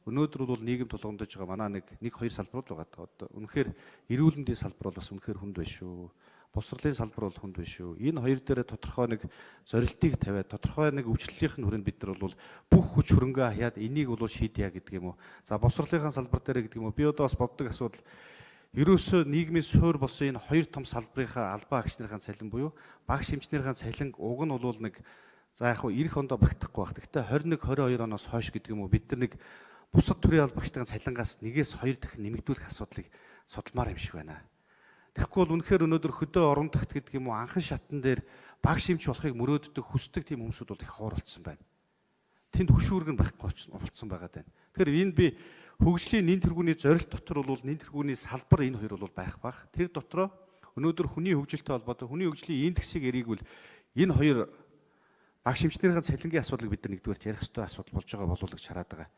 Өнөөдөр бол нийгэм тулгамдж байгаа манай нэг нэг хоёр салбарууд байгаа. Одоо үнэхээр эрүүл мэндийн салбар бол бас үнэхээр хүнд байна шүү. Боловсролын салбар бол хүнд байна шүү. Энэ хоёр дээр тодорхой нэг зорилтыг тавиад, тодорхой нэг өвчлөлийнх нь хүрээнд бид нар бол бүх хүч хөрөнгөө хаяад энийг бол шийдье гэдэг юм уу. За, боловсролынхаа салбар дээр гэдэг юм уу. Би одоо бас боддог асуудал, ерөөсөө нийгмийн суур болсон энэ хоёр том салбарынхаа албан агч нарын цалин буюу багш эмчнэрийн цалин уг нь бол нэг, за, яг хуу 90 ондоо багтахгүй байх. Гэхдээ 21 22 оноос хойш гэдэг юм уу, бид нар нэг бусад төрлийн албагчдын цалингаас нэгээс хоёр дахин нэмэгдүүлэх асуудлыг судалмаар юм шиг байна. Тэгэхгүй бол үнэхээр өнөөдөр хөдөө орон тагт гэдэг юм уу, анхан шатан дээр багш эмч болохыг мөрөөддөг, хүсдэг тийм хүмүүсүүд бол их ховор болсон байна. Тэнд хөшүүрэг нь байхгүй болцсон байгаа даа. Тэгэхээр энэ би хөгжлийн нэн тэргүүний зорилт дотор бол нэн тэргүүний салбар энэ хоёр бол байх бах. Тэр дотроо өнөөдөр хүний хөгжилтэй холбоотой хүний хөгжлийн индексийг эрийгвэл энэ хоёр, багш эмчнэрийн цалингийн асуудлыг бид нар нэгдүгээрт ярих ёстой асуудал болж байгаа болов уу гэж хараад байгаа.